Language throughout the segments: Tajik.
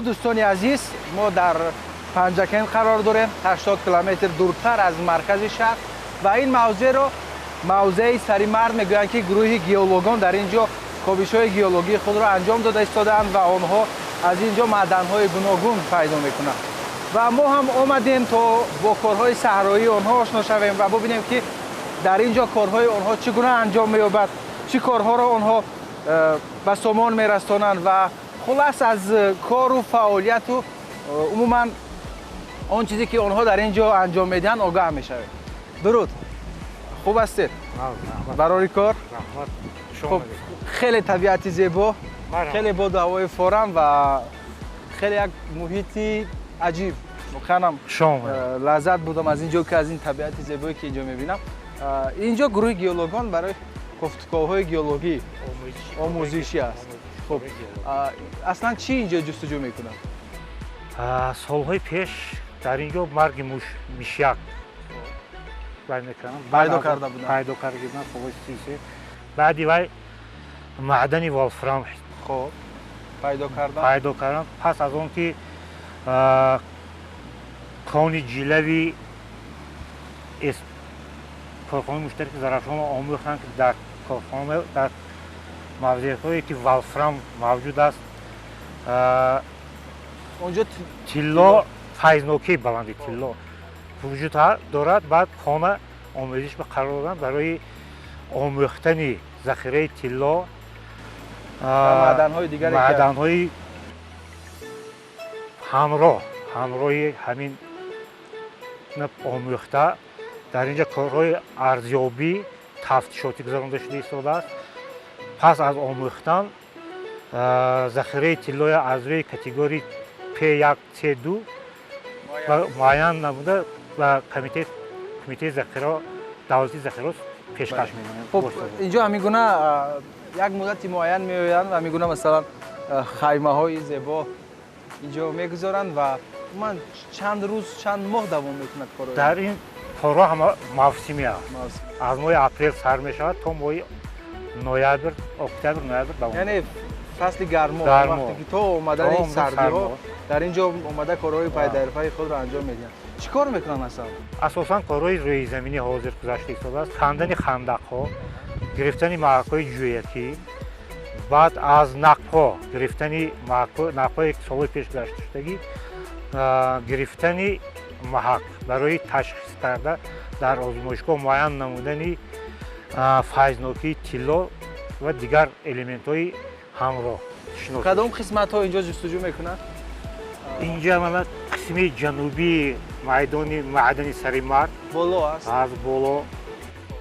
Дӯстони азиз, мо дар Панҷакент қарор дорем, 80 километр дуртар аз маркази шаҳр, ва ин мавзеъро мавзеи Саримард мегӯянд, ки гурӯҳи геологон дар ин ҷо ковишҳои геологии худро анҷом дода истодаанд ва онҳо аз ин ҷо маъданҳои гуногун пайдо мекунанд. Ва мо ҳам омадем то бо корҳои саҳроии онҳо ошно шавем ва бубинем, ки дар ин ҷо корҳои онҳо чӣ гуна анҷом меёбад, чӣ корҳоро онҳо ба сомон мерасонанд ва хулас аз кору фаъолияту умуман он чизе ки онҳо дар ин ҷо анҷом медиҳанд огаҳ мешавем. Дуруд, хуб ҳастед? Барори кор? Хуб, хеле табиати зебо, хеле боду ҳавои форам ва хеле як муҳити аҷиб. Воқеанам лаззат будам аз ин ҷо, ки аз ин табиати зебое ки инҷо мебинам. Ин ҷо гурӯҳи геологон барои кофтуковҳои геологӣ омӯзишӣ аст. Хуб, аслан чӣ инҷо ҷустуҷӯ мекунанд? Солҳои пеш дар ин ҷо марги муш мишяк пайдо карда буданд, пайдо карда буданд солҳои 33. Баъди вай маъдани волфрам хуб пайдо карданд, пайдо карданд. Пас аз он ки кони ҷилави корхонаи муштараки Зарафшонро омӯхтанд, ки дар корхона дар мавзеъҳое ки волфрам мавҷуд аст, онҷо тилло, файзнокии баланди тилло вуҷуд дорад. Баъд хона омӯзиш ба қарор доданд барои омӯхтани захираи тилло, маъданҳои дигаре, маъданҳои ҳамроҳи ҳамин омӯхта. Дар инҷо корҳои арзёбӣ тафтишотӣ гузаронда шуда истодааст. Пас аз омӯхтан захираи тиллоя аз рӯи категории P1 C2 муайян намуда ба кумитаи захира, давлатии захираро пешкаш менамояд. Хуб, инҷо ҳамин гуна як муддати муайян меоянд ва ҳамин гуна масалан хаймаҳои зебо инҷо мегузоранд ва умуман чанд рӯз, чанд моҳ давом мекунад корҳо? Дар ин корҳо ҳама мавсимӣ аст. Аз моҳи апрел сар мешавад то моҳи ноябр, октябр, ноябр давом. Яъне фасли гармо, вақте ки то омадани сардиҳо дар ин ҷо омада корҳои пайдарпайи худро анҷом медиҳанд. Чӣ кор мекунанд асал? Асосан корҳои рӯизаминӣ ҳозир гузашта истодааст. Кандани хандақҳо, гирифтани маҳакҳои ҷӯякӣ, баъд аз нақбҳо гирифтани нақбҳое ки солҳои пеш гузашта шудагӣ, гирифтани маҳак барои ташхис карда дар озмоишгоҳ муайян намудани файзнокии тилло ва дигар элементҳои ҳамроҳ. Кадом қисматҳо инҷо ҷустуҷӯ мекунанд? Инҷа мана қисми ҷанубии майдони маъдани Саримард боло аст, аз боло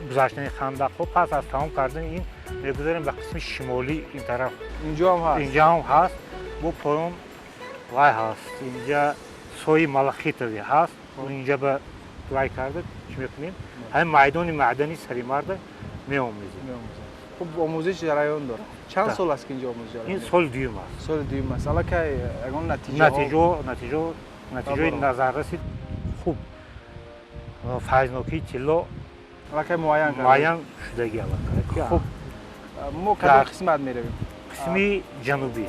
гузаштани хандақҳо. Пас аз тамом кардани ин мегузарем ба қисми шимолӣ, ин тараф. Инҷо ҳам ҳаст, инҷа ҳам ҳаст. Бо поён вай ҳаст, инҷа сои Малахитови ҳаст. Инҷа ба вай карда чӣ мекунем? Ҳамин майдони маъдани Саримарда меомӯзем. Хуб, омӯзиш ҷараён дорад. Чанд сол аст ки инҷо омӯзиш ҷараён? Ин соли дуюм аст. Соли дуюм аст. Аллакай ягон натиҷаҳо? Натиҷаҳои назарраси хуб, файзнокии тилло аллакай муайян карда, муайян шудагӣ аллакай. Хуб, мо кадом қисмат меравем? Қисми ҷанубӣ.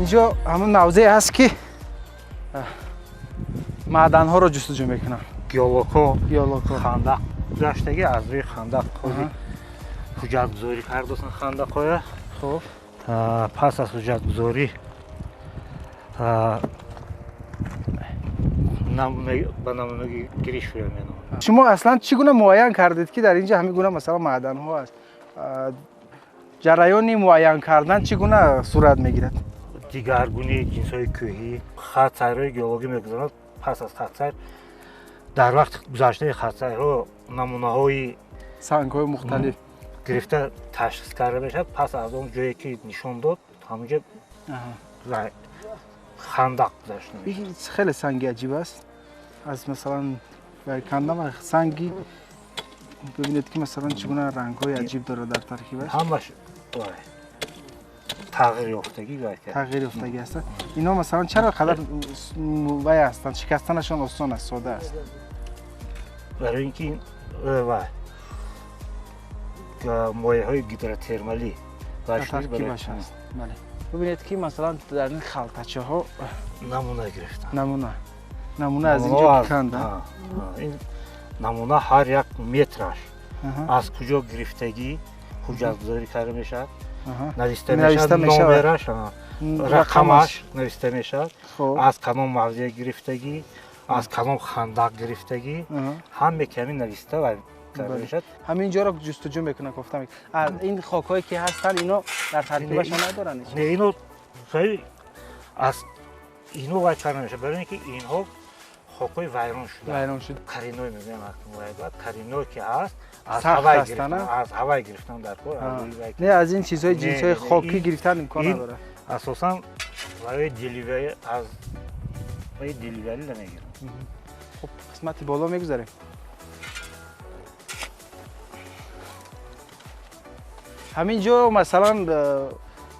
Инҷо ҳамон мавзее ҳаст, ки маъданҳоро ҷустуҷӯ мекунанд. Геологҳо, геологҳо хандақ гузаштагӣ, аз рӯи хандақ ҳуҷҷатгузорӣ кардасан хандақҳоя. Хуб, пас аз ҳуҷҷатгузорӣ ба намунагирӣ шурӯъ менамояд. Шумо аслан чӣ гуна муайян кардед, ки дар инҷо ҳамин гуна масалан маъданҳо аст? Ҷараёни муайян кардан чӣ гуна сурат мегирад? Дигаргунии ҷинсҳои кӯҳӣ, хатсайрҳои геологӣ мегузаранд. Пас аз хатсайр, дар вақти гузаштани хатсайрҳо намунаҳои сангҳои мухталиф гирифта ташхис карда мешавад. Пас аз он ҷое ки нишон дод, ҳамонҷо хандақ гузашта мешавад. Хеле санги аҷиб аст. Аз масалан кандам санги бибинед ки масалан чӣ гуна рангҳои аҷиб дорад дар таркибаш. Ҳамаш тағйирёфтагӣ тағйирёфтагӣ аст. Ино масалан чаро қадар вай ҳастанд? Шикастанашон осон аст, сода аст. Барои ин ки вай моеъҳои гидротермалӣ дар таркибаш аст. Бале. Бибинед ки масалан дар ин халтачаҳо намуна гирифтанд. Намуна аз инҷо канданд. Ин намуна ҳар як метраш аз куҷо гирифтагӣ ҳуҷҷатгузорӣ карда мешавад, нависта мешавад, номераш, рақамаш нависта мешавад, аз кадом мавзеъ гирифтагӣ, аз кадом хандақ гирифтагӣ, ҳаме ки ҳамин нависта карда мешавад. Ҳамин ҷоро ҷустуҷӯ мекунанд, кофта мекунанд. Ин хокҳое ки ҳастанд, ино дар таркибашон надоранд? Не, ино аз ино вай карда мешавад, барои ин ки инҳо хокҳои вайрон шуда. Вайрон шуда. Кариной мегӯям, кариной ки ҳаст, аз ҳавай гирифтан дар кор. Не, аз ин чизҳои ҷинсҳои хокӣ гирифтан имкон надорад. Асосан барои деливери аз деливери намегиранд. Хуб, қисмати боло мегузарем. Ҳамин ҷо масалан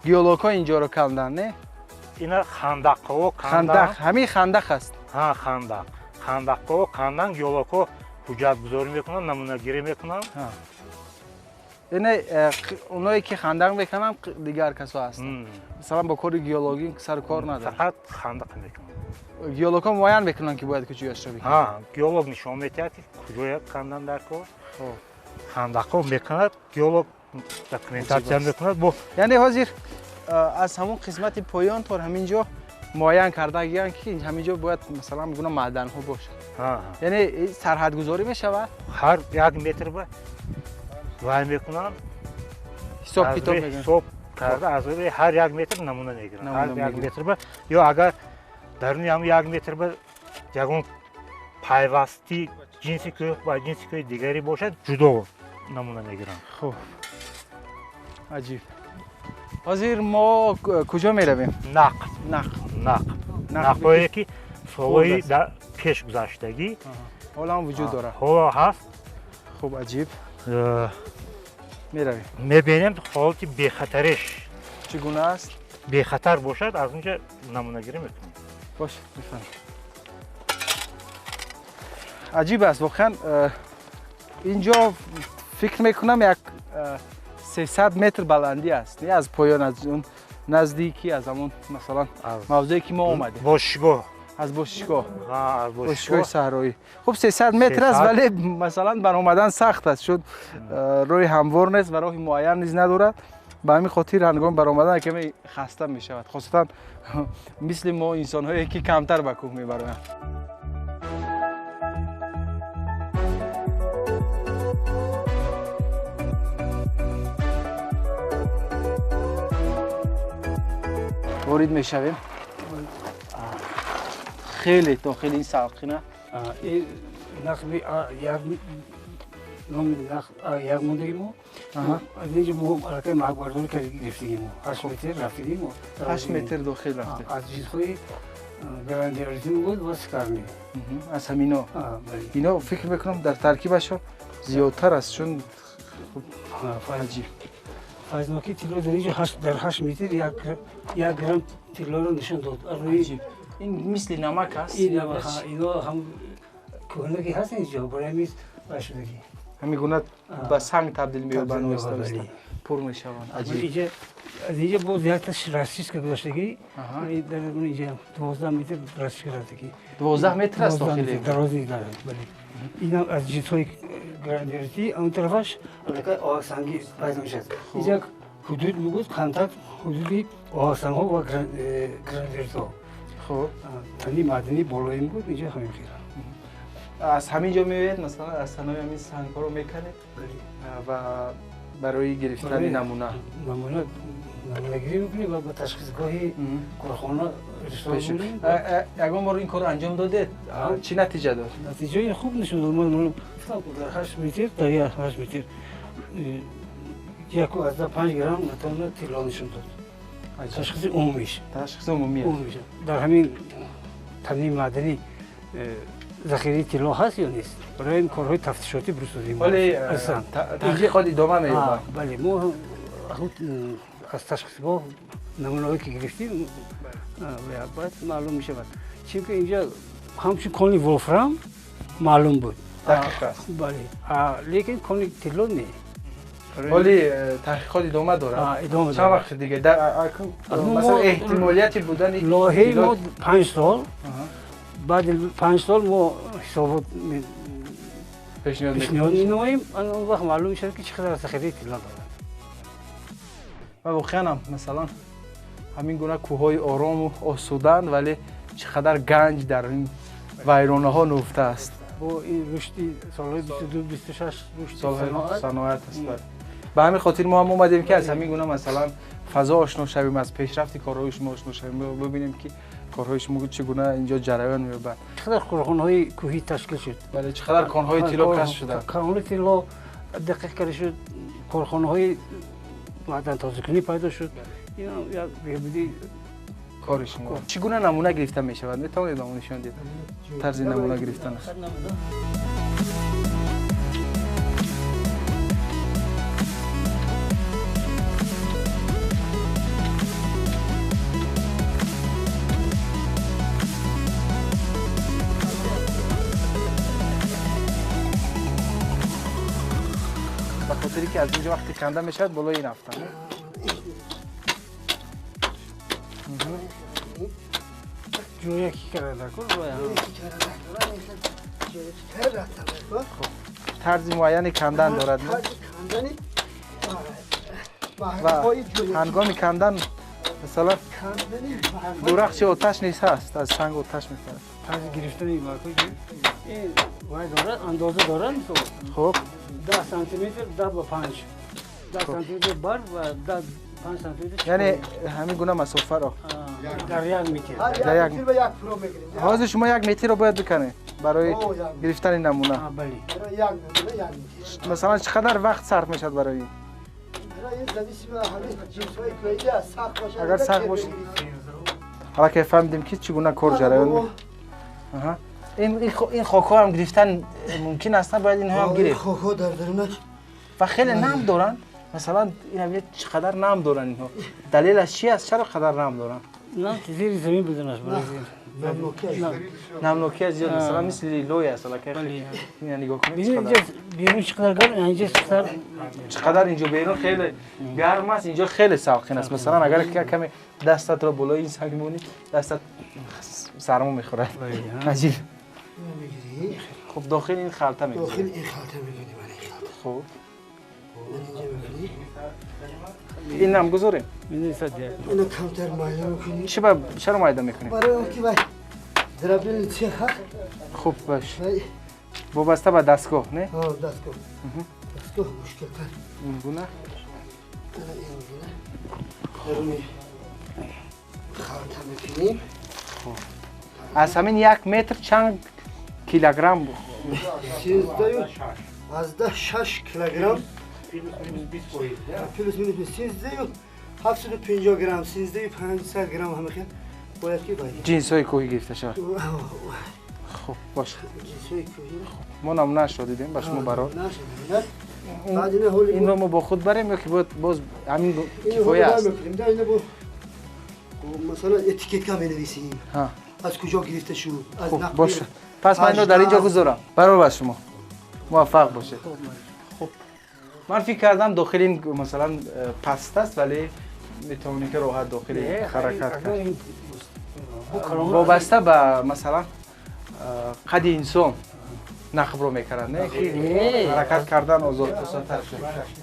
геологҳо инҷоро канданд, не? Ина хандақҳо канданд. Ҳамин хандақ аст. Ҳа, хандақ. Хандақҳо канданд, геологҳо ҳуҷҷатгузорӣ мекунанд, намунагирӣ мекунанд. Яъне оное ки хандақ мекунанд дигар касо ҳастанд. Масалан бо кори геологӣ сару кор надоранд. Фақат хандақ мекунанд. Геологҳо муайян мекунанд ки бояд куҷояшро бикунанд. Ҳа, геолог нишон медиҳад ки куҷоя кандан дар кор. Хандақҳо мекунад, геолог документатсия мекунад. Яъне ҳозир аз ҳамон қисмати поён то ҳамин ҷо муайян кардагиянд ки ҳамин ҷо бояд масалан гуна маъданҳо бошад. Яъне сарҳадгузорӣ мешавад? Ҳар як метр ба вай мекунанд, ҳисоб китоб мекунанд. Ҳисоб карда аз рӯи ҳар як метр намуна мегиранд. Ҳар як метр ба ё агар даруни ҳамон як метр ба ягон пайвасти ҷинси кӯҳ ба ҷинси кӯҳи дигаре бошад, ҷудо намуна мегиранд. Хуб, аҷиб. Ҳозир мо куҷо меравем? Нақб. Нақб. Нақб. Нақбҳое ки солҳои пеш гузаштагӣ ҳоло ҳам вуҷуд дорад. Ҳоло ҳаст. Хуб, аҷиб. Меравем. Мебинем ҳолати бехатариш чӣ гуна аст? Бехатар бошад, аз он ҷо намунагирӣ мекунем. Бош, бифармоед. Аҷиб аст воқеан. Инҷо фикр мекунам як 300 метр баландӣ аст. Не аз поён, аз он наздикӣ, аз ҳамон масалан мавзее ки мо омадем. Бошгоҳ. Аз бошгоҳ. Аз бошгоҳи саҳроӣ. Хуб, 300 метр аст, вале масалан баромадан сахт аст, чун роҳи ҳамвор нест ва роҳи муайян низ надорад. Ба ҳамин хотир ҳангоми баромадан каме хаста мешавад, хусусан мисли мо инсонҳое ки камтар ба кӯҳ мебароянд. Ворид мешавем. Хеле дохили ин салқина. Нақби як номи як мондагӣ мо. Аз инҷо мо аллакай маҳакбардорӣ гирифтагӣ мо. 8 метр рафтагӣ мо. 8 метр дохил рафтем. Аз ҷинсҳои грандиозӣ буд ва скарни. Аз ҳамино. Ино фикр мекунам дар таркибашон зиёдтар аст, чун аҷиб. Фазнокии тилло дар инҷо дар 8 метр як грамм тиллоро нишон дод. Ин мисли намак аст? Ино ҳам кӯҳна ки ҳаст инҷо, барои ҳамин вай шудагӣ. Ҳамин гуна ба санг табдил меёбанд, оҳиста оҳиста пур мешаванд. Аҷиб. Аз инҷо боз якта расчистка гузаштагӣ. Дар инҷо 12 метр расчистка рафтагӣ. 12 метр аст дохили? Дарози дорад, бале. Ин аз ҷинсҳои грандиозӣ, он тарафаш аллакай оҳаксангӣ пайдо мешавад. Инҷа ҳудуд мегӯд, контакт ҳудуди оҳаксангҳо ва грандиозҳо. Хуб, тани маъданӣ болои мегӯд, инҷо ҳамин хел. Аз ҳамин ҷо меояд, масалан аз санои ҳамин сангҳоро меканед ва барои гирифтани намуна. Намуна намунагирӣ мекунем ва ба ташхисгоҳи корхона ирсол мекунем. Ягон бор ин корро анҷом додед? Чӣ натиҷа дод? Натиҷаи хуб нишон дод. Мо дар 8 метр, дар 8 метр 1.5 грамм на тонна тилло нишон дод. Ташхиси умумиш. Ташхиси умумӣ. Дар ҳамин таъмини маъданӣ захираи тилло ҳаст ё нест? Барои ин корҳои тафтишотӣ бирсозем. Вале таҳқиқот идома меёбад. Бале, мо аз ташхисгоҳ намунаҳое ки гирифтем, баъд маълум мешавад. Чунки инҷа ҳамчун кони волфрам маълум буд. Дақиқ аст. Бале, лекин кони тилло не. Вале таҳқиқот идома дорад. Чанд вақт дига? Масалан, эҳтимолияти будани лоиҳаи мо 5 сол. Баъди 5 сол мо ҳисобот пешниҳод менамоем. Он вақт маълум мешавад, ки чӣ қадар захираи тилло дорад. Ва воқеан ҳам масалан ҳамин гуна кӯҳҳои орому осуданд, вале чӣ қадар ганҷ дар ин вайронаҳо нуфта аст. Бо ин рушди солҳои 22-26 рушди саноат аст. Ба ҳамин хотир мо ҳам омадем, ки аз ҳамин гуна масалан фазо ошно шавем, аз пешрафти корҳои шумо ошно шавем, бибинем, ки корҳои шумо чӣ гуна инҷо ҷараён меёбад. Чӣ қадар корхонаҳои кӯҳӣ ташкил шуд. Бале, чӣ қадар конҳои тилло кашф шуданд. Конҳои тилло дақиқ карда шуд, корхонаҳои маъдантозакунӣ пайдо шуд. Ин як беҳбудии кори шумо. Чӣ гуна намуна гирифта мешавад? Метавонед ба мо нишон диҳед тарзи намуна гирифтан? Ба хотире ки аз инҷо вақте канда мешавад, болои ин афтанд. Тарзи муайяни кандан дорад. Ва ҳангоми кандан масалан дурахши оташ низ ҳаст, аз санг оташ мепарад. Тарзи гирифтани ин вай дорад, андоза дорад, мисол. Хуб. 10 сантиметр 10 ба 5. 10 сантиметр бар ва 5 сантиметр. Яъне ҳамин гуна масофаро дар 1 метр. Дар 1 метр ба 1 про мегирем. Ҳозир шумо 1 метрро бояд биканед барои гирифтани намуна. Бале. Барои 1 намуна 1 метр. Масалан чӣ қадар вақт сарф мешавад барои ин? Барои ин зависимо ҳамин ҷинсҳои кӯҳӣ аз сахт бошад. Агар сахт бошад. Ҳалакай фаҳмидем, ки чӣ гуна кор ҷараён. Аҳа. Ин хокҳо ҳам гирифтан мумкин аст, бояд инҳо ҳам гирифт. Хокҳо дар дарунаш ва хеле нам доранд. Масалан, ин бибинед чӣ қадар нам доранд инҳо. Далелаш чи аст? Чаро қадар нам доранд? Нам зери замин буданаш. Намнокия зиёд, масалан мисли лой аст. Аллакай ина нигоҳ кунед, чӣ қадар берун чӣ қадар гарм, инҷо чӣ қадар, чӣ қадар инҷо берун хеле гарм аст, инҷо хеле салқин аст. Масалан агар каме дастатро болои ин санг монӣ, дастат сармо мехӯрад. Аҷиб. Хуб, дохили ин халта мегузорем. Дохили ин халта мегузорем, ин халта. Хуб. Ин ҳам гузорем? Ино камтар майда мекунем. Чӣ чаро майда мекунем? Барои он ки вай дробильный цех ҳаст. Хуб, баш. Вобаста ба дастгоҳ, не? Ҳа, дастгоҳ. Дастгоҳ мушкилтар. Ин гуна? Ин гуна. Даруни халта мекунем. Хуб. Аз ҳамин 1 метр чанд килограмм? 13.6 килограмм. Плюс минус 13 750 грамм, 13 500 грамм ҳама хел бояд ки бояд. Ҷинсҳои кӯҳӣ гирифта шавад. Хуб, бош. Ҷинсҳои кӯҳӣ. Мо намунаашро дидем, ба шумо барор. Баъд ина ҳоли инро мо бо худ барем ё ки бояд боз ҳамин кифоя аст? Ина бо масалан этикетка менависем. Аз куҷо гирифта шуд? Аз нақл. Бош. Пас ман инро дар инҷо гузорам. Барор ба шумо. Муваффақ бошед. Хуб. Ман фикр кардам дохили ин масалан паст аст, вале метавонӣ ки роҳат дохили ҳаракат кард. Вобаста ба масалан қади инсон нақбро мекард, не ки ҳаракат кардан озод осонтар шуд.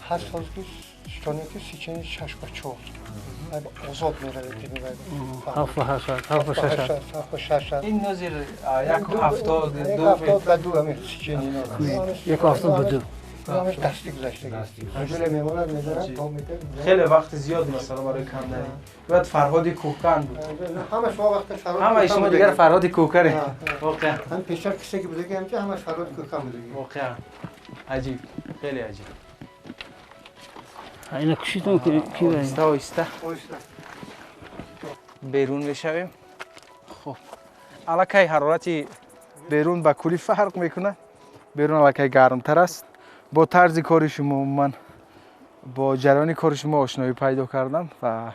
Ҳар сол ки шитоне ки сечени 6 ба 4 озод меравед. 7 ба 8, 7 ба 6, 7 ба 6. Ин нозир 1.72 1.72 ба 2 ҳамин сечени 1.72 ба 2. ҳамаш дастӣ гузаштагӣ. Ҷуле мемонад, мезанад, то метар. Хеле вақти зиёд масалан барои кандани. Бояд Фарҳоди кӯҳкан буд. Ҳамаш мо вақт Фарҳод. Ҳамаи шумо дигар Фарҳоди кӯҳкане. Воқеан. Ҳам пештар кисе ки будаги ҳамча ҳамаш Фарҳоди кӯҳкан будаги. Воқеан. Аҷиб, хеле аҷиб. Ина кушитон ки оҳиста оҳиста берун мешавем. Хуб, аллакай ҳарорати берун ба куллӣ фарқ мекунад. Берун аллакай гармтар аст. Бо тарзи кори шумо ман бо ҷараёни кори шумо ошноӣ пайдо кардам ва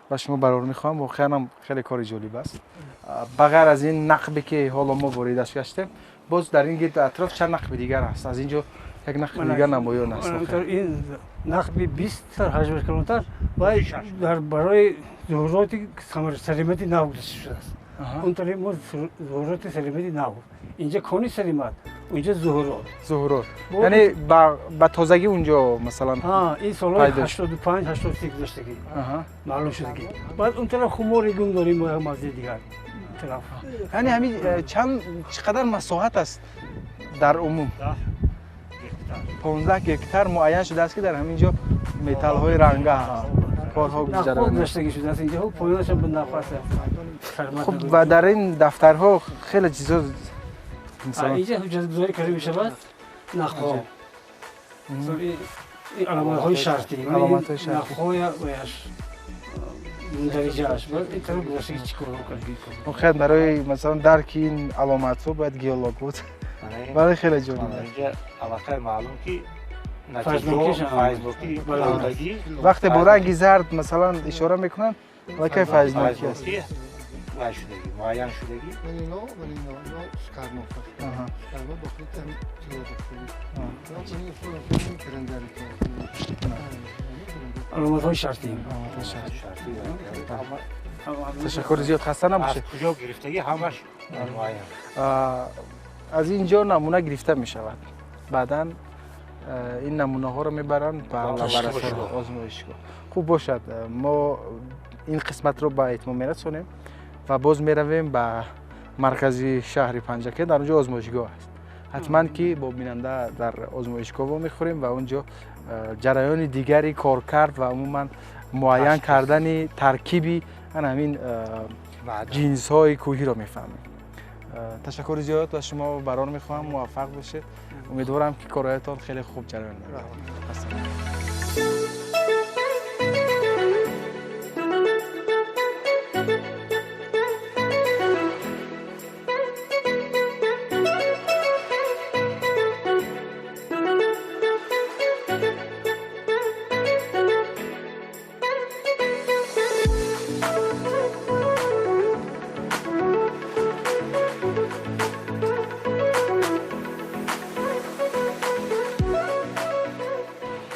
ба шумо барор мехоҳам. Воқеан ҳам хеле кори ҷолиб аст. Ба ғайр аз ин нақбе ки ҳоло мо воридаш гаштем, боз дар ин гирд атроф чанд нақби дигар аст. Аз ин ҷо як нақби дигар намоён аст. Ин нақби 20 ҳаҷмаш калонтар ва дар барои зуҳуроти салимати нав гузошта шудааст. Он тараф мо зуҳуроти салимати нав, инҷа кони салимат, унҷа зуҳурот. Зуҳурот яъне ба тозагӣ унҷо масалан ин солҳои 85 83 гузаштагӣ маълум шудагӣ. Баъд он тараф хумори гум дорем мо як мавзеи дигар тараф. Яъне ҳамин чанд чӣ қадар масоҳат аст дар умум? 15 гектар муайян шудааст ки дар ҳамин ҷо металлҳои ранга ҳаст, корҳо гузаштагӣ шудааст. Инҷо поёнашам ба нақб аст. Хуб, ва дар ин дафтарҳо хеле чизо инҷа ҳуҷҷатгузорӣ карда мешавад. Нақбҳо, аломатҳои шартӣ, нақбҳояш мундариҷааш ин тараф гузаштагӣ чӣ корҳо кард. Воқеан барои масалан дарки ин аломатҳо бояд геолог буд. Барои хеле ҷолиб аст. Инҷа аллакай маълум ки вақте бо ранги зард масалан ишора мекунанд, аллакай файзнокӣ аст. Муайян шудагӣ. Аломатҳои шартӣ. Ташаккури зиёд, хаста набошед. Аз куҷо гирифтагӣ ҳамаш муайян. Аз ин ҷо намуна гирифта мешавад. Баъдан ин намунаҳоро мебаранд ба лаборатория, озмоишгоҳ. Хуб бошад, мо ин қисматро ба итмом мерасонем ва боз меравем ба маркази шаҳри Панҷакент. Дар он ҷо озмоишгоҳ аст. Ҳатман ки бо бинанда дар озмоишгоҳ вомехӯрем ва он ҷо ҷараёни дигари коркард ва умуман муайян кардани таркиби ана ҳамин ҷинсҳои кӯҳиро мефаҳмем. Ташаккури зиёд ба шумо барор мехоҳам, муваффақ бошед. Умедворам ки корҳоятон хеле хуб ҷараён мегирад.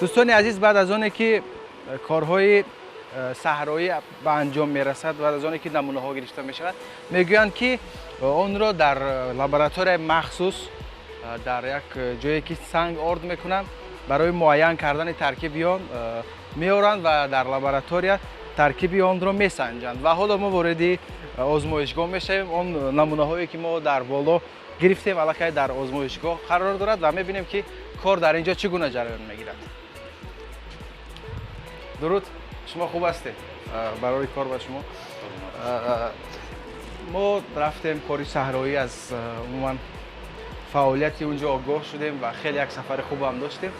Дӯстони азиз, баъд аз оне ки корҳои саҳроӣ ба анҷом мерасад, баъд аз оне ки намунаҳо гирифта мешавад, мегӯянд ки онро дар лабораторияи махсус дар як ҷое ки санг орд мекунанд барои муайян кардани таркиби он меоранд ва дар лаборатория таркиби онро месанҷанд. Ва ҳоло мо вориди озмоишгоҳ мешавем. Он намунаҳое ки мо дар боло гирифтем аллакай дар озмоишгоҳ қарор дорад ва мебинем ки кор дар ин ҷо чӣ гуна ҷараён мегирад. Дуруд, шумо хуб ҳастед? Барои кор ба шумо. Мо рафтем кори саҳроӣ, аз умуман фаъолияти унҷо огоҳ шудем ва хеле як сафари хуб ҳам доштем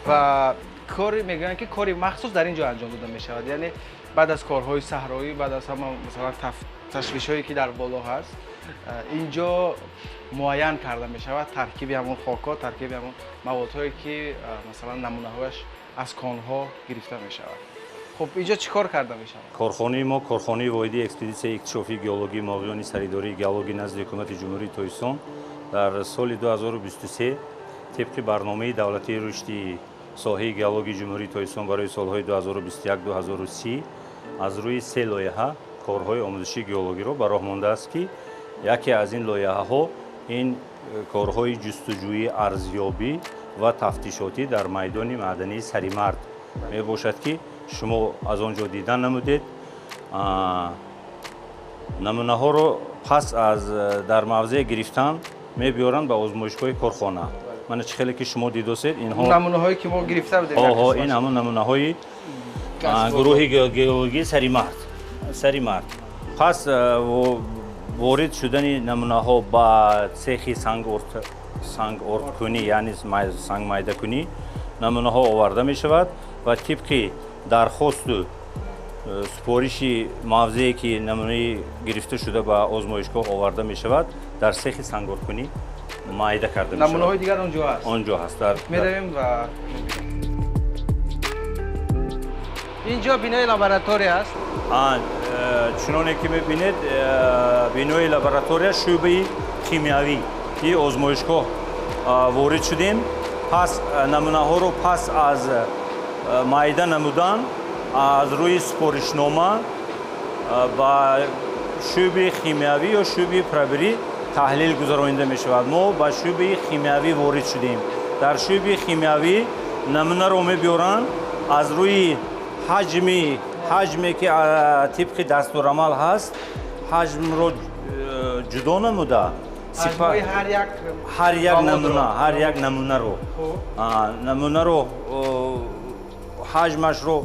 ва кори мегӯянд ки кори махсус дар ин ҷо анҷом дода мешавад. Яъне баъд аз корҳои саҳроӣ, баъд аз ҳама масалан ташвишҳое ки дар боло ҳаст, ин ҷо муайян карда мешавад таркиби ҳамон хокҳо, таркиби ҳамон маводҳое ки масалан намунаҳояш аз конҳо гирифта мешавад. Хуб, инҷо чӣ кор карда мешавад? Корхонаи мо корхонаи воҳиди экспедитсияи иктишофии геологии мовиёни саридории геологии назди ҳукумати Ҷумҳурии Тоҷикистон дар соли 2023 тибқи барномаи давлатии рушди соҳаи геологии Ҷумҳурии Тоҷикистон барои солҳои 2021-2030 аз рӯи се лоиҳа корҳои омӯзишии геологиро ба роҳ мондааст ки яке аз ин лоиҳаҳо ин корҳои ҷустуҷӯӣ, арзёбӣ ва тафтишотӣ дар майдони маъдании Саримард мебошад ки шумо аз он ҷо дидан намудед. Намунаҳоро пас аз дар мавзеъ гирифтан мебиёранд ба озмоишгоҳи корхона. Мана чӣ хеле ки шумо дидосед, инҳо намунаҳое ки мо гирифта будем. Оҳо, ин ҳамон намунаҳои гурӯҳи геологии Саримард. Саримард. Пас ворид шудани намунаҳо ба цехи сангордкунӣ, яъне сангмайдакунӣ, намунаҳо оварда мешавад ва тибқи дархосту супориши мавзее ки намунаи гирифта шуда ба озмоишгоҳ оварда мешавад, дар цехи сангордкунӣ майда карда мешавад. Намунаҳои дигар он ҷо ҳаст? Он ҷо ҳаст. Меравем ва инҷо бинои лаборатория аст. Чуноне ки мебинед, бинои лаборатория, шӯъбаи химиявӣ и озмоишгоҳ ворид шудем. Пас намунаҳоро пас аз майда намудан аз рӯи супоришнома ба шӯъбаи химиявӣ ё шӯъбаи пробирӣ таҳлил гузаронида мешавад. Мо ба шӯъбаи химиявӣ ворид шудем. Дар шӯъбаи химиявӣ намунаро мебиёранд аз рӯи ҳаҷме ки тибқи дастурамал ҳаст, ҳаҷмро ҷудо намуда, ҳар як намуна, ҳар як намунаро ҳаҷмашро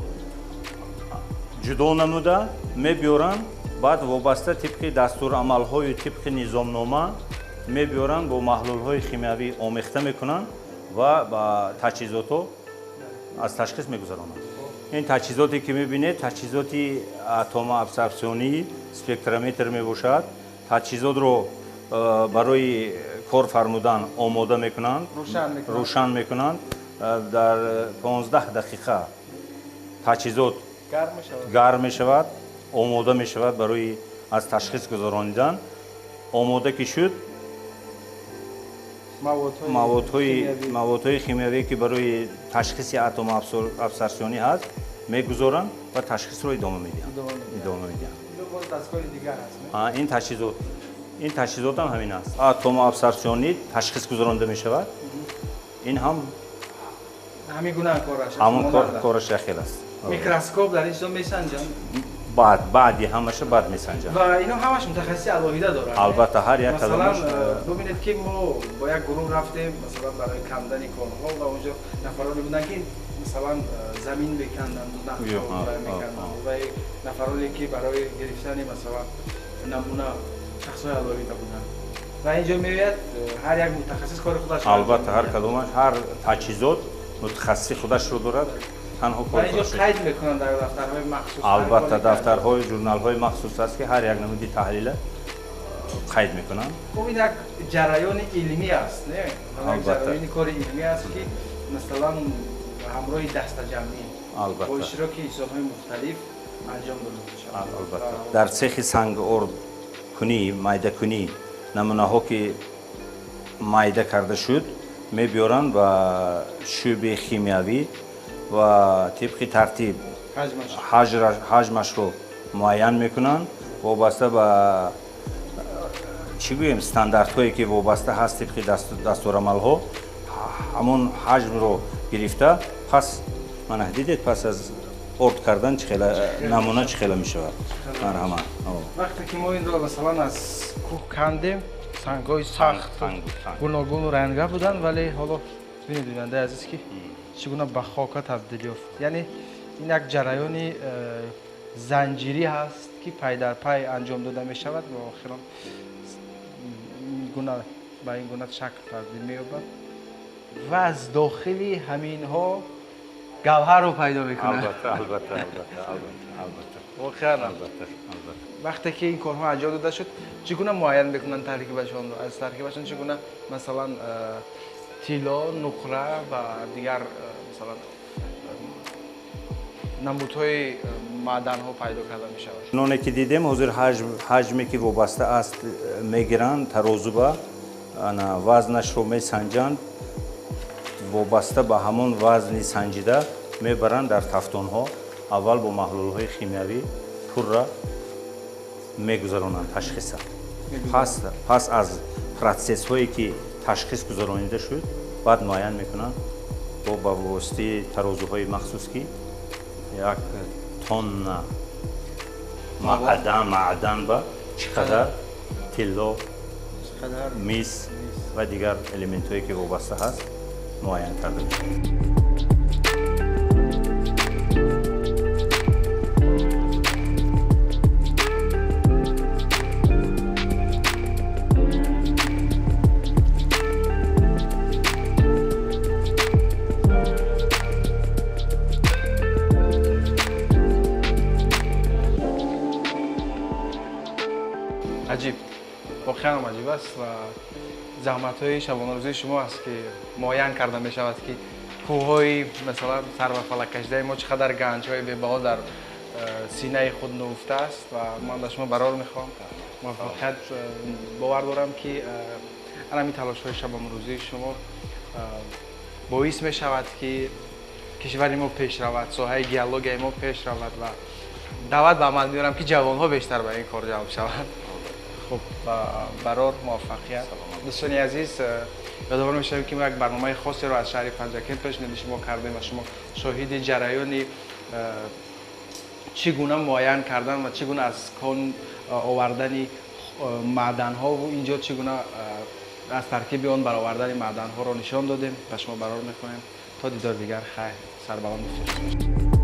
ҷудо намуда мебиёранд. Баъд вобаста тибқи дастурамалҳою тибқи низомнома мебиёранд, бо маҳлулҳои химиявӣ омехта мекунанд ва ба таҷҳизотҳо аз ташхис мегузаронанд. Ин таҷҳизоте ки мебинед, таҷҳизоти атомоабсорбсионӣ спектрометр мебошад. Таҷҳизотро барои кор фармудан омода мекунанд, рӯшан мекунанд. Дар 15 дақиқа таҷҳизот гарм мешавад, омода мешавад барои аз ташхис гузаронидан. Омода ки шуд, маводҳои химиявие ки барои ташхиси атомоабсорбсионӣ ҳаст мегузоранд ва ташхисро идома медиҳанд. Ин таҷҳизот ҳам ҳамин аст. Атомоабсорбсионӣ ташхис гузаронда мешавад. Ин ҳам ҳамин гуна кораш аст. Ҳамон кораш яхел аст. Микроскоп дар ин чизо месанҷанд? Баъди ҳамаша баъд месанҷанд. Ва ино ҳамаш мутахассиси алоҳида доранд. Албатта, ҳар як масалан, бубинед ки мо бо як гурӯҳ рафтем, масалан барои кандани конҳо, ва онҷо нафароне буданд ки масалан замин меканданд, нақша меканданд, ва нафароне ки барои гирифтани масалан намуна шахсҳои алоҳида буданд. Ва инҷо меояд ҳар як мутахассис кори худашро. Албатта, ҳар кадомаш, ҳар таҷҳизот мутахассиси худашро дорад. Танҳо кор қайд мекунанд дар дафтарҳои махсус. Албатта, дафтарҳои, журналҳои махсус аст ки ҳар як намуди таҳлила қайд мекунанд. Хуб, ин як ҷараёни илмӣ аст, не? Як ҷараёни кори илмӣ аст ки масалан ҳамроҳи дастаҷамъӣ бо иштироки инсонҳои мухталиф анҷом дода мешавад. Албатта, дар цехи сангордкунӣ, майдакунӣ намунаҳо ки майда карда шуд, мебиёранд ба шӯъбаи химиявӣ ва тибқи тартиб ҳаҷмашро муайян мекунанд. Вобаста ба чӣ гӯем, стандартҳое ки вобаста ҳаст тибқи дастурамалҳо, ҳамон ҳаҷмро гирифта, пас мана дидед, пас аз орд кардан намуна чӣ хела мешавад. Марҳамат. Вақте ки мо инро масалан аз кӯҳ кандем, сангҳои сахт гуногуну ранга буданд, вале ҳоло бинед, бинандаи азиз, ки чӣ гуна ба хока табдил ёфт. Яъне ин як ҷараёни занҷирӣ ҳаст ки пай дар пай анҷом дода мешавад ва охирон ба ин гуна шакл табдил меёбад ва аз дохили ҳаминҳо гавҳарро пайдо мекунад. Албатта, албатта, албатта, албатта. Воқеан албатта, албатта. Вақте ки ин корҳо анҷом дода шуд, чӣ гуна муайян мекунанд таркибашонро? Аз таркибашон чӣ гуна масалан тилло, нуқра ва дигар масалан намудҳои маъданҳо пайдо карда мешавад? Чуноне ки дидем, ҳозир ҳаҷме ки вобаста аст мегиранд тарозуба, вазнашро месанҷанд, вобаста ба ҳамон вазни санҷида мебаранд дар тафтонҳо. Аввал бо маҳлулҳои химиявӣ пурра мегузаронанд ташхиса. Пас аз протсессҳое ки ташхис гузаронида шуд, баъд муайян мекунанд ба воситаи тарозуҳои махсус ки як тонна маъдан ба чӣ қадар тилло, мис ва дигар элементҳое ки вобаста ҳаст муайян карда мешавад. Аҷиб, воқеан аҷиб аст ва заҳматҳои шабонарӯзии шумо аст ки муайян карда мешавад ки кӯҳҳои масалан сар ба фалак кашидаи мо чӣ қадар ганҷҳои бебаҳо дар синаи худ нуфта аст ва ман ба шумо барор мехоҳам муваффақият. Бовар дорам ки ҳамин талошҳои шабонарӯзии шумо боис мешавад ки кишвари мо пеш равад, соҳаи геологияи мо пеш равад ва даъват ба амал меорам ки ҷавонҳо бештар ба ин кор ҷалб шаванд. Хуб, барор, муваффақият. Дӯстони азиз, ёдовар мешавем ки мо як барномаи хосеро аз шаҳри Панҷакент пешниҳоди шумо кардем ва шумо шоҳиди ҷараёни чӣ гуна муайян кардан ва чӣ гуна аз кон овардани маъданҳову инҷо чӣ гуна аз таркиби он баровардани маъданҳоро нишон додем. Ба шумо барор мехоҳем. То дидори дигар, хайр, сарбаланд бошед.